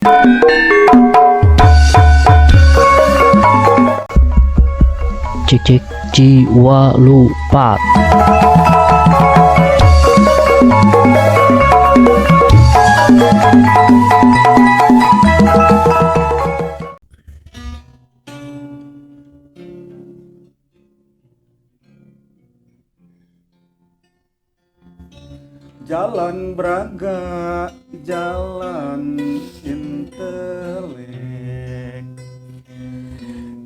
Cik cik jiwa lupa. Jalan Braga, jalan intelek.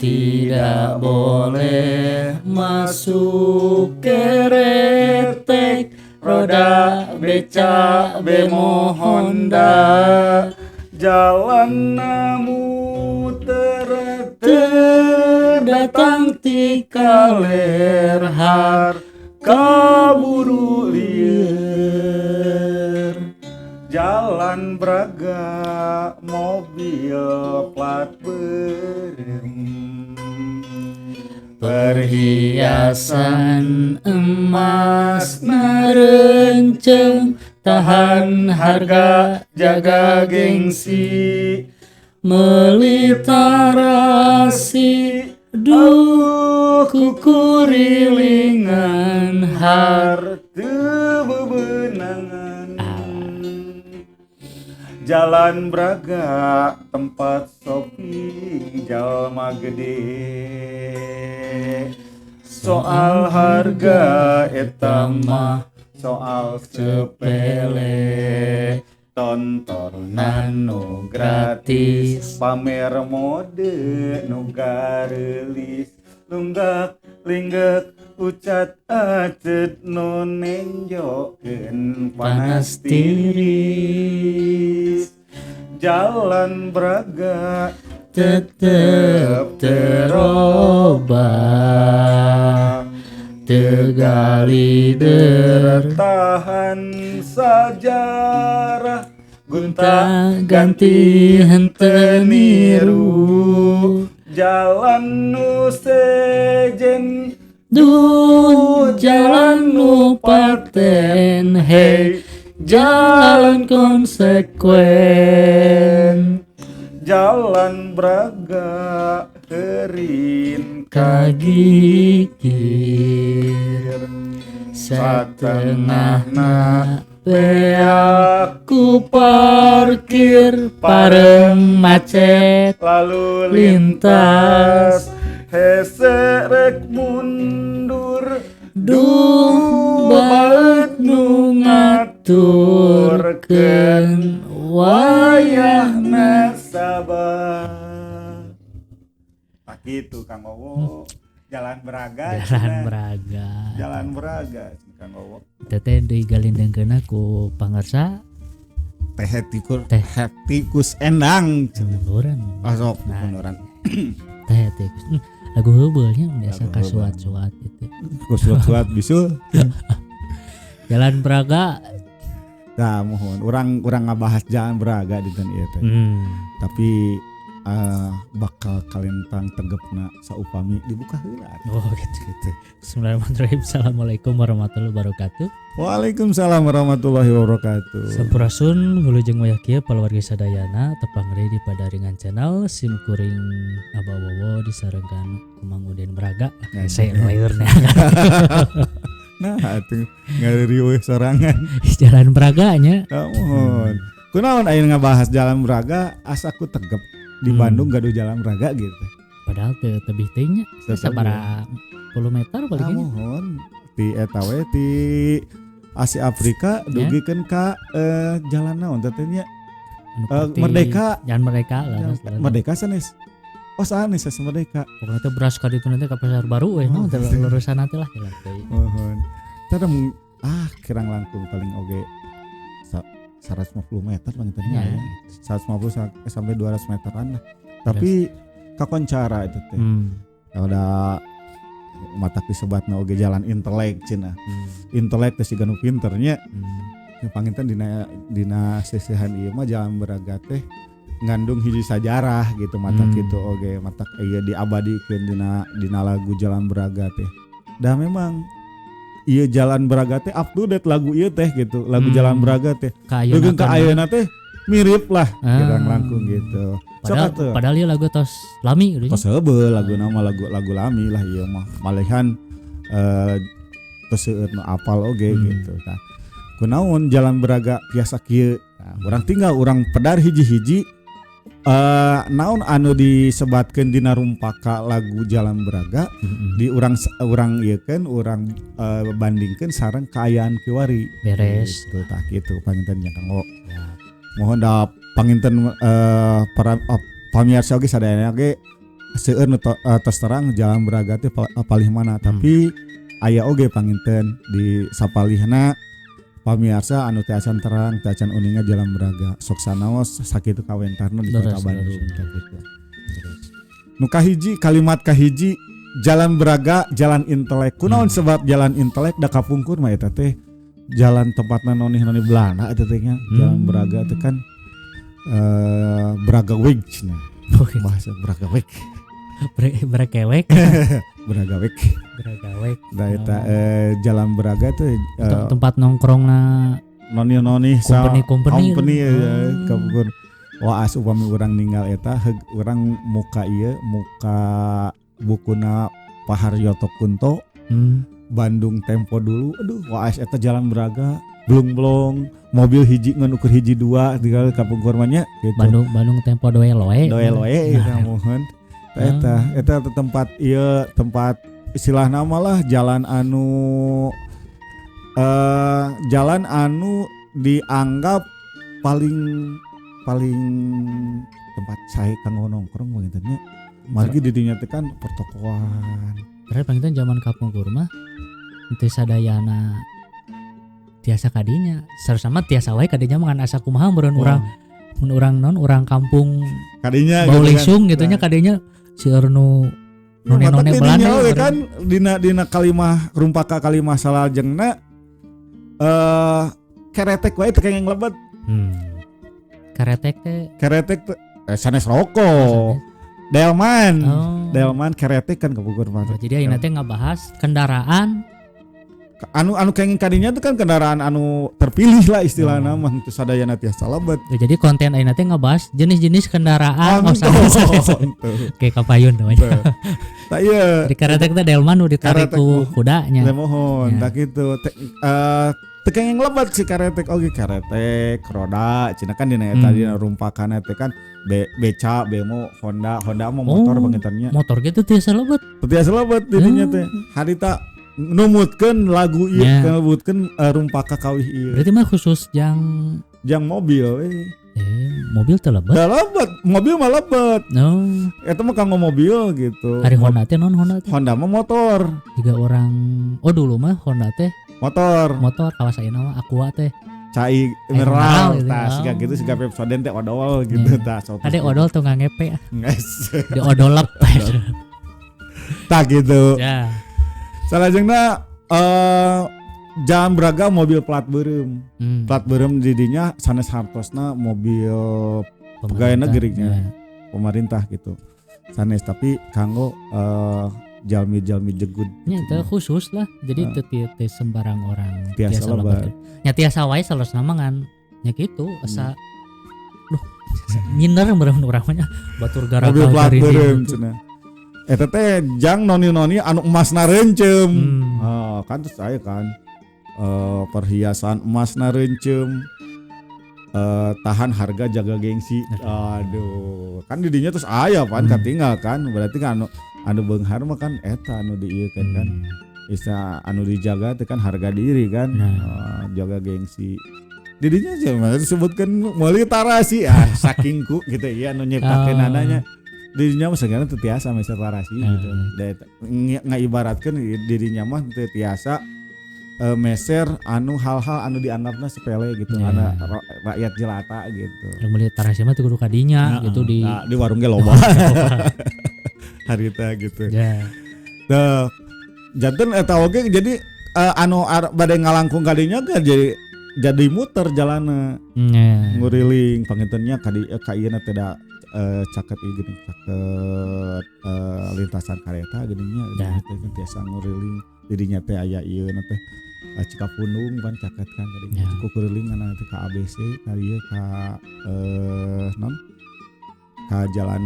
Tidak boleh masuk keretek, roda becak bemo Honda. Jalan muter datang ti kaler kaburu lieur. Jalan Braga, mobil plat beureum. Perhiasan emas narenceng, tahan harga jaga gengsi. Meuli tarasi duh kukurilingan har teu bebenangan. Jalan Braga, tempat shopping jalma gede. Soal harga eta mah soal sepele. Tontonan nu gratis, pamer mode nu gareulis. Lunggak linggek ucat acet nu nenjokeun panas tiris. Jalan Braga tetep terobah, Tegalider tahan sajarah, gonta ganti henteu niru. Jalan nu sejen duh jalan nu paten, hei jalan konsekuen. Jalan Braga heurin kagigir, satengahna beak ku parkir pareng macet lalu lintas. Hese rek mundur duh baeut nu ngaturkeun wayahna sabar. Tak gitu Kang Wowo. Jalan Braga. Jalan Braga. Jalan Braga Kang Wowo. Teteh digalindengkeunna ku pangarsa Teh Hetikus Endang. Munduran. Masuk munduran. Teh Hetikus. Lagu heubeulnya biasa kasuat-suat itu. Kasuat-suat bisul. Jalan Braga. Nah, mohon urang ngabahas Jalan Braga dinten ieu teh. Tapi bakal kalentang tegepna saupami dibuka heula. Oh gitu gitu. Bismillahirrahmanirrahim. Assalamualaikum warahmatullahi wabarakatuh. Waalaikumsalam warahmatullahi wabarakatuh. Sampurasun wilujeng wayah kieu paluargi sadayana tepang deui di Padaringan Channel sim kuring Abah Wowo disarengkan ku Mang Uden Braga. Hese laeurna. Nah, atuh ngaririweuh sorangan. Jalan Braga nya. Mohon. Kunaon aya ngabahas Jalan Braga asa ku tegep di Bandung gaduh Jalan Braga gitu. Padahal teu tebih teh nya sabaraha puluh meter paling. Mohon ti eta we ti Asia Afrika dugikeun ka jalan naon teh nya? Merdeka. Jalan Merdeka lah. Merdeka sanes. Oh sanes Merdeka. Pokoknya teh beras ka ditu nanti ka pasar baru we naon teh lurusan teh lah jalan teh. Mohon. Tah kirang langkung paling oge 150 meter panginten nya. 150 sampai 200 meteran lah. Tapi kakoncara itu teh. Udah matak disebatna oge jalan intelek cenah. Intelek teh siga nu pinter nya. Panginten dina seusehan ieu mah Jalan Braga teh ngandung hiji sajarah gitu matak gitu oge matak ieu diabadikeun dina lagu Jalan Braga teh. Dah memang ieu Jalan Braga teh up to date lagu ieu teh gitu, lagu Jalan Braga teh. Dugeun ka ayeuna teh Mirip lah kirang langkung gitu. Padahal ieu lagu tos lami gitu. Tos heubeul lagu nama lagu lami lah ieu mah. Malihan tos seueur nu apal oge gitu. Tah. Kunaon Jalan Braga tiasa kieu. Nah, urang tinggal urang pedar hiji-hiji naon anu disebatkeun dina rumpaka lagu Jalan Braga di urang ieu keun urang bandingkeun sareng kaayaan kiwari. Beres. Gitu tah kitu panginten nya kanggo. Mohon da panginten para pamirsa oge sadayana ge seueur nu tos terang Jalan Braga teh palih mana tapi aya oge panginten di sapalihna pamirsa anu teu acan terang teu acan uninga Jalan Braga sok sanaos sakitu kawentarna di kota Bandung teh kitu. Nu kahiji kalimat kahiji Jalan Braga jalan intelek. Kunaon sebab jalan intelek da kapungkur mah eta teh jalan tempatna noni-noni Belanda eta teh nya. Jalan Braga teh kan Braga Weg cenah. Bahasa Braga Weg. Brakewek. Braga Weg. Braga Weg. Da eta Jalan Braga teh tempat nongkrongna noni-noni company kapungkur. Wah as upami urang ninggal eta urang muka ieu muka bukuna Pak Haryoto Kunto. Bandung Tempo dulu, aduh waas eta Jalan Braga, blung-blong, mobil hiji ngan ukur hiji dua, tinggal kapungkur mah nya gitu. Bandung Tempo doe loe. Doe loe eta mohon. Eta tempat ieu tempat istilah nama lah jalan anu dianggap paling tempat sae kanggo nongkrong panginten nya. Margi di dinya teh kan pertokoan. Karena panginten zaman kapungkur mah teu sadayana tiasa kadinya sarua tiasa wae kadinya mah ngan asa kumaha meureun urang mun urang non urang kampung kadinya bau lisung gitu nya kadinya seueur nu none-none Belanda we kan dina kalimah rumpaka kalimah salajengna keretek wae teu kenging lebet. Keretek teh keretek sanes rokok. Delman. Delman keretek kan kapungkur mah. Jadi ayeuna teh ngabahas kendaraan anu kenging kadinya itu kan kendaraan anu terpilih lah istilahna mah teu sadayana tiasa lebet. Ya, jadi konten ayeuna teh ngabahas jenis-jenis kendaraan. Oke kapayun teh. Tah ieu. Di keretek teh delman nu ditarik ku kudanya. Teh mohon tah kitu. Teu kenging lebet si keretek oge keretek roda cenah kan dina eta dina rumpakana teh kan beca bemo Honda mah motor pangintennya. Motor gitu tiasa lebet. Tiasa lebet di dinya teh. Harita numutkeun lagu ieu, numutkeun rumpaka kawih ieu. Berarti mah khusus jang mobil mobil teh lebet. Teu lebet, mobil mah lebet. No. Eta mah kanggo mobil gitu. Ari Honda teh non Honda teh. Honda mah motor. Jiga orang dulu mah Honda teh motor. Motor kawas ayeuna mah Aqua teh. Cai mineral tah siga gitu siga Pepsodent teh odol gitu tah. Ade odol tuh ngangepe. Di odolep. Tah gitu. Ya. Salajengna Jalan Braga mobil plat beureum. Plat beureum di dinya sanes hartosna mobil pegawai negeri nya. Pemerintah gitu. Sanes tapi kanggo jalmi-jalmi jegut. Nya teh khusus lah. Jadi teu sembarang orang tiasa lebet. Nya tiasa wae saleresna mah ngan nya kitu asa duh minder meureun urang mah nya batur gara mobil plat beureum cenah. Eta teh jang noni-noni anu emasna reuncem. Kan terus aya kan perhiasan emasna reuncem. Tahan harga jaga gengsi. Aduh, kan di dinya terus aya pan katinggal kan. Berarti kan anu beunghar mah kan eta anu diieukeun kan. Bisa anu dijaga teh kan harga diri kan. Jaga gengsi. Di dinya sih mah disebutkeun meuli tarasi saking ku gitu ya anu nyiptakeun ananya. Dirinya mah segala teu tiasa meser tarasi gitu. Ngaibaratkeun dirinya mah teu tiasa meser anu hal-hal anu dianggapna sepele gitu, anu rakyat jelata gitu. Yang meuli tarasi mah teu kudu kadinya gitu di di warung ge loba. Harita gitu. Yeah. Tah janten eta oge jadi anu bade ngalangkung kadinya ge jadi muter jalanna. Nguriling pangintennya kadi ka ieu teh da caket ieu geuning caket lintasan kareta geuning nya teh tiasa nguriling dirinya teh aya ieu na teh Cikapundung pan caket kan tadi Ya. Kukuriling kan nanti ka ABC ka ieu ka non ka jalan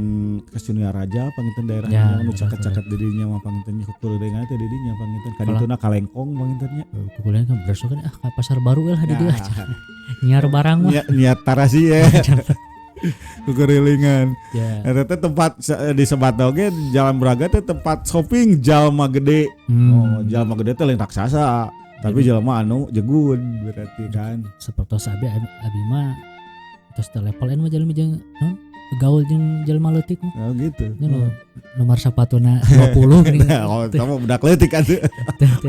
ke Sunia Raja panginten daerah Ya, nu caket-caket di dinya mah panginten Kukuriling teh di dinya panginten ka dituna ka Lengkong panginten nya. Kukulilingan kan berasa kan ah ka pasar baru lah di dieu aja. Nyiar barang mah. Niat tarasi ya. Kukurilingan. Ya. Eta teh tempat disebat oge Jalan Braga teh tempat shopping jalma gede. Oh, jalma gede teh lain raksasa, tapi jalma anu jegun berarti kan. Seperti abi abi mah terus teh level mah jalmi jeung non gaul jeung jelema leutik mah. Oh gitu. Nya nu nomor sapatuna 20 geuning. Oh, kamu budak leutik kan.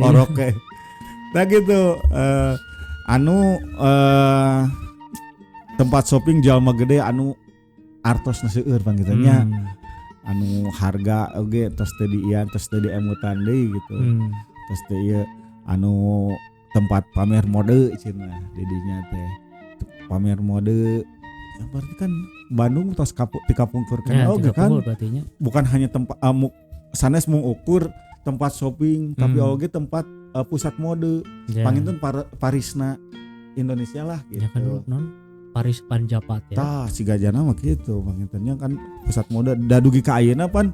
Orok ke. Nah gitu anu tempat shopping jalma gede anu artosna seueur panggilnya nya. Anu harga oge tos teu diian tos teu diemutan deui gitu. Terus teh ieu anu tempat pamer mode cenah di dinya teh. Pamer mode ya, berarti kan Bandung tos ti kapungkur kan Ya, oge kan berarti nya. Bukan hanya tempat sanes mung ukur tempat shopping tapi oge tempat pusat mode. Ya. Panginten Parisna Indonesia lah gitu. Ya kan non Paris Panjapat ya. Tah sigajana mah kitu pangintennya kan pusat mode da dugi ka ayeuna pan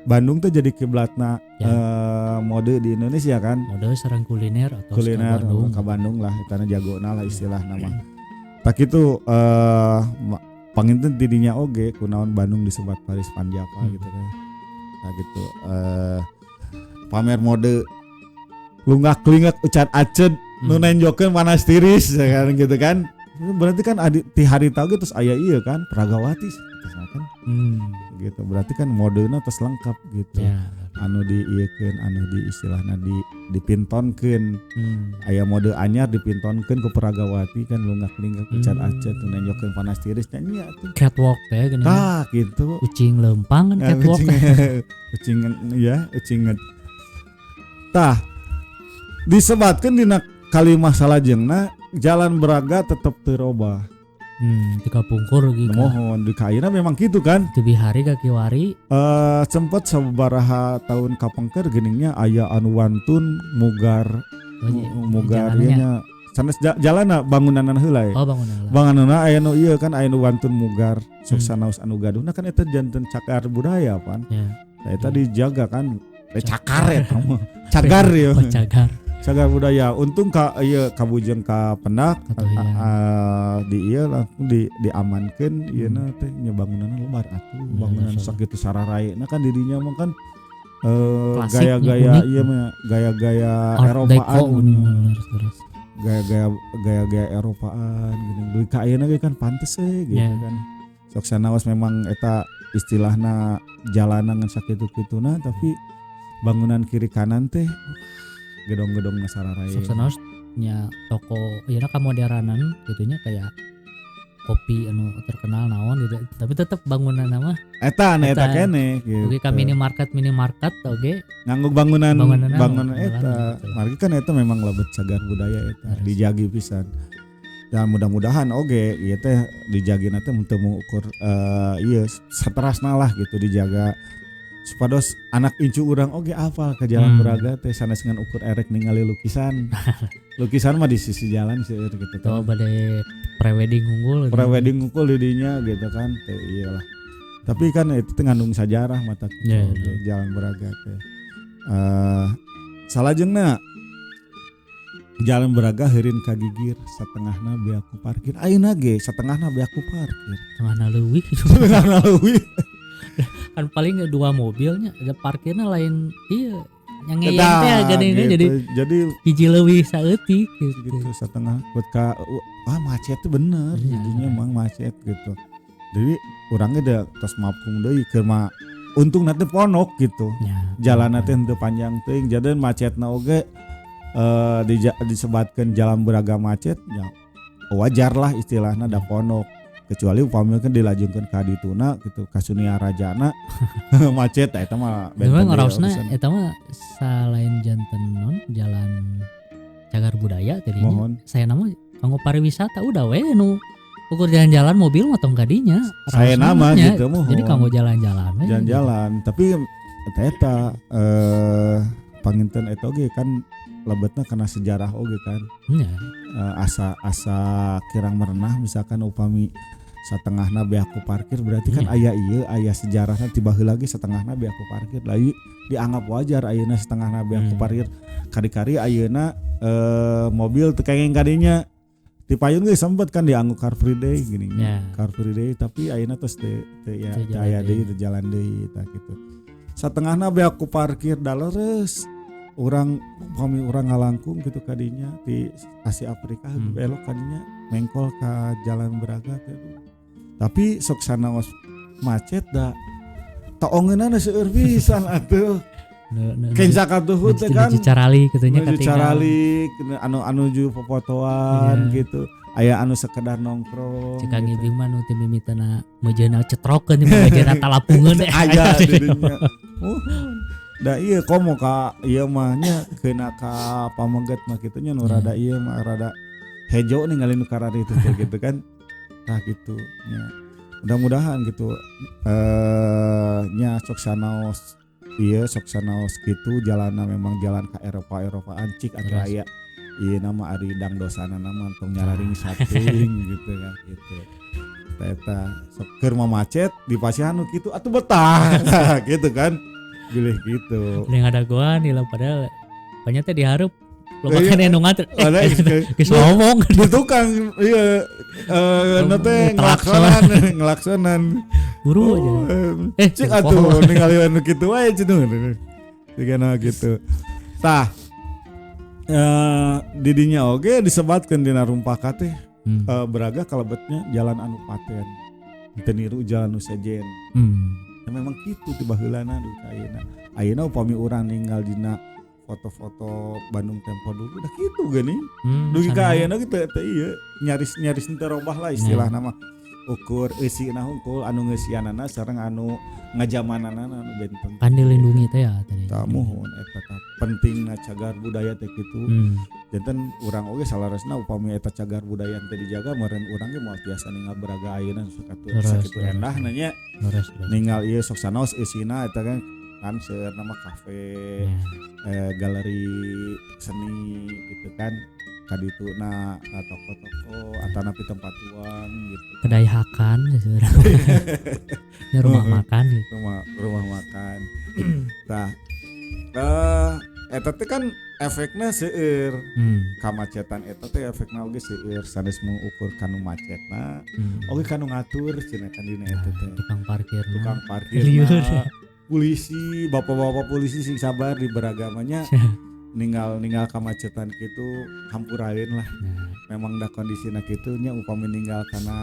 Bandung tuh jadi kiblatna Ya. mode di Indonesia kan. Mode sareng kuliner atau Kuliner Bandung. ka Bandung lah etana jagona lah istilahna mah. Tah kitu panginten di dinya oge kunaon Bandung disebat Paris Panjapa gitu kan. Nah gitu pamer mode lunggak-lingak ucat acet nu nenjokeun panas tiris ya kan gitu kan. Berarti kan adi, ti harita oge terus aya ieu kan Pragawati kan gitu. Berarti kan modena terus lengkap gitu. Ya. Anu diieukeun anu di istilahna di dipintonkeun. Aya mode anyar dipintonkeun ku Pragawati kan lunggak-linggak ucat acet nu nenjokeun panas tiris nya nya tuh. Catwalk teh geuning. Tah gitu. Ucing lempang kan catwalk. Ucing ya, ucing. Tah disebatkeun dina kalimah salajengna Jalan Braga tetep teu robah. Ti kapungkur ge. Mohon di kaina memang gitu kan. Teu bihari ka kiwari. Sempet sababaraha tahun kapengker geuningnya aya anu wantun mugar mugar ieu nya sanes jalana bangunanna heula ye. Oh, bangunanna. Bangunanna aya nu ieu kan aya nu wantun mugar sok sanaos anu gaduhna kan eta janten cagar budaya pan. Ya. Nah, eta dijaga kan. Cakar eta mah. Cagar ya. Oh, cagar. Cagar budaya. Untung ka ieu kabujeng ka pendak di ieu langsung diamankeun ieu na teh nya bangunanna lebar atuh. Bangunan sakitu sararaena kan dirinya mah kan gaya-gaya ieu mah gaya-gaya Eropaan. Gaya-gaya Eropaan geuning. Duit ka ayeuna ge kan pantes we gitu kan. Sok sanaos memang eta istilahna jalanan ngan sakitu-kituna tapi bangunan kiri kanan teh gedong-gedong nasararaya. Sok sanaos nya toko ieu na kamoderanan gitunya kayak kopi anu terkenal naon gitu tapi tetep bangunan mah eta na eta keneh gitu. Oge ka minimarket oge nganggo bangunan eta. Margi kan eta memang lebet cagar budaya eta dijagi pisan. Dan mudah-mudahan oge ieu teh dijagina teh mun teu ukur ieu saterasna lah gitu dijaga supados anak incu urang oge apal ke Jalan Braga teh sanes ngan ukur erek ningali lukisan. Lukisan mah di sisi jalan seueur gitu kan. Oh bade prewedding unggul. Prewedding unggul di dinya gitu kan teh iyalah. Tapi kan itu teh ngandung sajarah mata gitu, Jalan Braga teh. Salajengna Jalan Braga heureun ka gigir satengahna beak ku parkir. Ayeuna ge satengahna beak ku parkir. Setengahna leuwih. Setengahna leuwih. Kan paling dua mobilnya ada parkirnya lain iya yang ngeyeng teh geuning gitu. Jadi hiji leuwih saeutik gitu setengah buat ka macet tuh bener jadinya emang macet gitu. Jadi urangnya da tos mapung deui keur mah untung teh ponok gitu. Ya, jalanna teh henteu panjang teuing jadi macetna oge disebatkeun Jalan Braga macet ya wajar lah istilahna da ponok. Kecuali upamanya kan dilajengkeun ka dituna gitu ka Sunia Rajana macet eta mah benten. Memang eta mah salain janten non jalan cagar budaya tadinya. Saya nama kanggo pariwisata udah we nu ukur jalan-jalan mobil mah tong ka dinya. Saya nama gitu mohon. Jadi kanggo jalan-jalan we. Jalan-jalan tapi eta panginten eta oge kan lebetna karena sejarah oge kan. Nya. Asa kirang merenah misalkan upami satengahna beak ku parkir berarti kan aya ieu aya sejarahna ti baheula lagi setengahna beak ku parkir. Lah ieu dianggap wajar ayeuna setengahna beak ku parkir. Kari-kari ayeuna mobil teu kenging kadinya. Di payun geus sempet kan dianggo Car Free Day gini. Yeah. Car Free Day tapi ayeuna tos teu ya aya deui teu jalan deui tah kitu. Satengahna beak ku parkir da leres. Urang upami urang ngalangkung gitu kadinya di Asia Afrika belok kadinya mengkol ka Jalan Braga teh. Tapi sok sanaos macet da toongeunana seueur pisan atuh. Kenca katuhu teh kan carali kitu nya katingal. Carali anu ju popotoan gitu. Aya anu sekedar nongkrong. Cek Kang Ibing mah nu teu mimitina meujeuna cetrokeun meujeuna talapungeun aya di dinya. Muhun. Da ieu komo ka ieu mah nya keuna ka pameget mah kitu nya nu rada ieu mah rada hejo ningali nu karari itu teh gitu kan. Tah gitu nya. Mudah-mudahan gitu nya sok sanaos ieu sok sanaos kitu jalanna memang jalan ka Eropa-Eropaan cik atuh aya ieu nama ari dangdosana mah tong nyararing sating gitu kan gitu. Eta sok keur mah macet di pasihan nu kitu atuh betah gitu kan. Bilih gitu. Yang ada gua nih lah padahal banyak teh diharap loba keneh nu ngatur. Geus ngomong di tukang ieu nu teh ngelaksonan. Buru aja. Cik atuh ningali nu kitu wae cenah. Sigana gitu. Tah didinya oge disebatkeun dina rumpaka teh Braga kalebetnya jalan anu paten. Teu niru jalan nu sejen. Ya memang kitu ti baheulana duka ayeuna. Ayeuna upami urang ninggal dina foto-foto Bandung tempo dulu udah kitu geuning. Dugi ka ayeuna kitu teh ieu nyaris-nyaris teu robah lah istilahna mah. Ukur eusina hungkul anu ngeusianana sareng anu ngajamanana anu benten. Kan dilindungi teh ya tadi. Tah muhun eta tah pentingna cagar budaya teh kitu. Janten urang oge salaresna upami eta cagar budaya teh dijaga meureun urang ge moal tiasa ninggal Braga ayeuna sakitu endahna nya. Ninggal ieu sok sanaos eusina eta kan kan seueur nama kafe, galeri seni gitu kan. Kadituna toko-toko atanapi tempat tuang gitu. Kedai hakan ya rumah makan gitu. Rumah makan. Tah eta teh kan efekna seueur. Kamacetan eta teh efekna oge seueur sanes mengukur kanu macetna. Oge kanu ngatur cenah kan dina eta teh. Tukang parkir. Tukang parkir. Polisi, bapak-bapak polisi sing sabar di beragamanya. Ninggal kamacetan kitu hampuraeun lah. Memang da kondisina kitu nya upami ninggal kana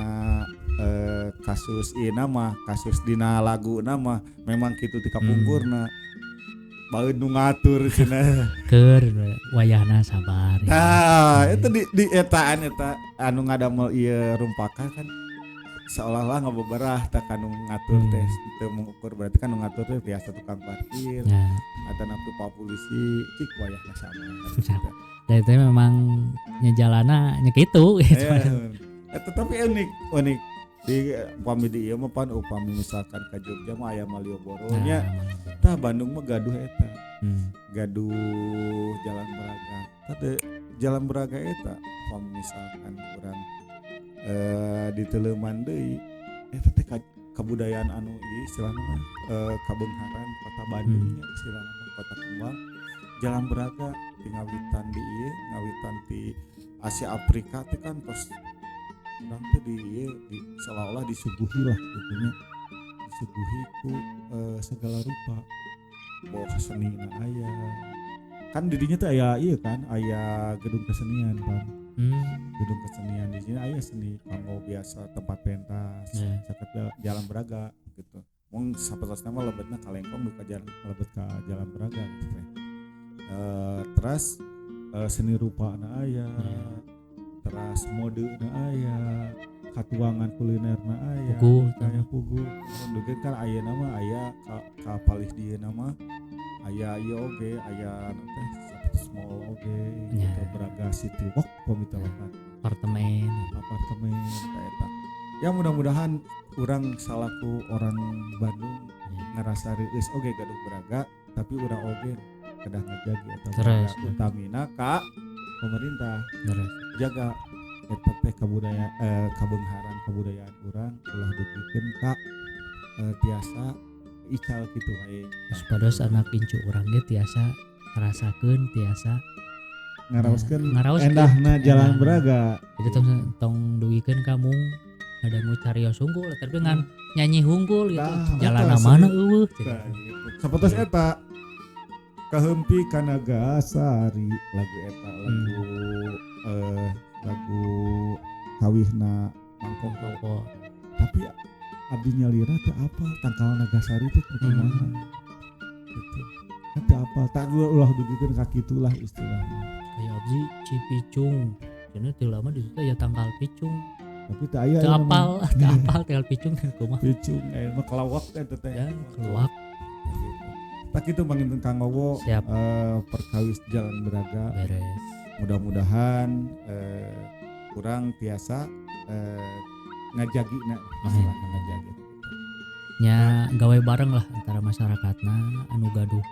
kasus ieu mah, kasus dina laguna mah memang kitu ti kapungkurna. Baeun nu ngatur cenah. Keur wayahna sabar. Tah, eta di etaan eta anu ngadamel ieu rumpaka kan seolah-olah ngabeberah tah kanu ngatur teh teu mengukur berarti kan nu ngatur teh biasa tukang parkir atanapi pak polisi cik wayahna sama. Da itu memang nya jalana nya kitu gitu. Eta tapi unik di upami di ieu mah pan upami misalkan ka Jogja mah aya Malioboro nya. Tah Bandung mah gaduh eta. Gaduh Jalan Braga. Tah Jalan Braga eta upami misalkan urang di Teleuman deui eta teh kabudayaan anu ieu istilahna mah kabeungharan kota Bandung nya istilahna mah kota kembang Jalan Braga di ngawitan di ieu ngawitan ti Asia Afrika teh kan tos urang teh di ieu di seolah-olah disuguhi lah gitu nya disuguhi ku segala rupa boh senina aya kan didinya teh aya ieu kan aya gedung kesenian kan. Gedung kesenian di sini aya seni kanggo biasa tempat pentas saket Jalan Braga gitu. Mung sapatosna mah lebetna ka Lengkong duka jalan lebet ka Jalan Braga gitu teh. Teras seni rupana aya, teras modena aya, katuangan kulinerna aya, aya pugu. Mun kan ayeuna mah aya ka palih dieu mah aya ieu oge aya teh small oge gitu Braga City Walk pamita lapan apartemen eta. Ya mudah-mudahan urang salaku orang Bandung ngerasa reueus oge gaduh Braga tapi urang oge kedah ngajagi eta Terus. Utamina ka pemerintah Terus. Jaga eta teh kabudaya kabeungharan kabudayaan urang ulah dugikeun ka tiasa ical kitu wae. Supados anak incu urang ge tiasa ngarasakeun, tiasa ngaraoskeun ngaraoskeun. Endahna Jalan Endahna. Braga. Jadi tong tong dugikeun kamu ngadangu carios hungkul tapi ngan nyanyi hungkul gitu. Tah, Jalan eta mana sedih. eueuh. Tah, gitu. Sapertos eta kahempi ka Nagasari lagu eta lagu lagu kawihna Mang Koko. Koko. Tapi abdi nyalira teu apal tangkal Nagasari teh kumaha gitu. Kan teu apal tak ulah dugikeun ka kitu lah istilahna. Kayak abdi Cipicung. Cenah teu lama di situ aya tangkal picung. Tapi teu aya Teu ieu mah. apal, teu apal tangkal picung teh kumaha. Picung aya mah kelawak eta teh. Ya, keluak. Gitu. Tah kitu panginten Kang Wowo Siap. Perkawis Jalan Braga. Beres. Mudah-mudahan kurang tiasa ngajagi na istilahna ngajagi. Nya gawe bareng lah antara masyarakatna anu gaduh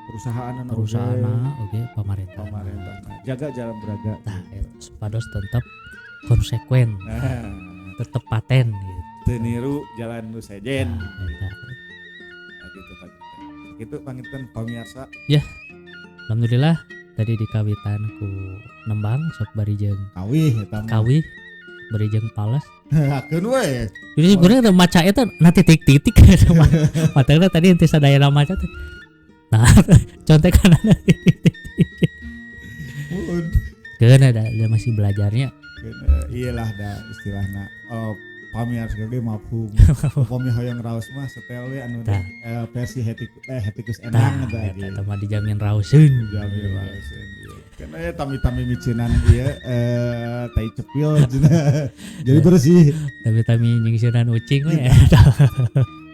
perusahaan perusahaan oge pamarentah. Pemerintah jaga Jalan Braga. Tah eta supados tetep konsekuen, Nah, tetep paten gitu. teu niru jalan nu sejen. Nah, eta. Nah, gitu panginten. Gitu panginten pamirsa. Alhamdulillah tadi dikawitan ku nembang sok bari jeung Kawih eta mah. kawih bari jeung pales. Hakeun we. Jadi sebenarnya teu maca eta na titik-titik matanya tadi henteu sadayana maca teh. Nah, contekan titik-titik. Mun. Keun ada masih belajarnya. Iyalah da istilahna. Oh, pamirsa ge mafhum. Upami hoyong raos mah setel we anu Tah. Versi hetikus Tah, enang eta eta ge. teh mah dijamin raoseun. Dijamin raoseun ieu. Kan aya tami-tami micinan ieu tai cepil cenah. Jadi bersih. Tami-tami nyingsieunan ucing we.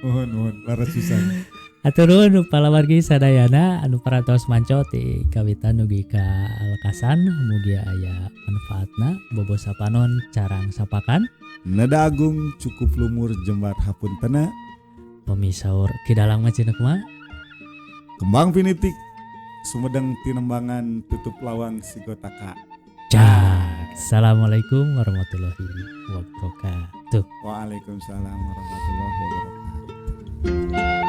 Nuhun nuhun leres pisan. Hatur nuhun palawargi sadayana anu parantos manco ti kawitan dugi ka alkasan mugia aya manfaatna bobo sapanon carang sapakan Nada agung cukup lumur jembar hapuntena pemisaur kidalang mah cenah kumaha kembang pinitik Sumedang tinembangan tutup lawang sigotaka. Cak. Assalamualaikum warahmatullahi wabarakatuh. Waalaikumsalam warahmatullahi wabarakatuh.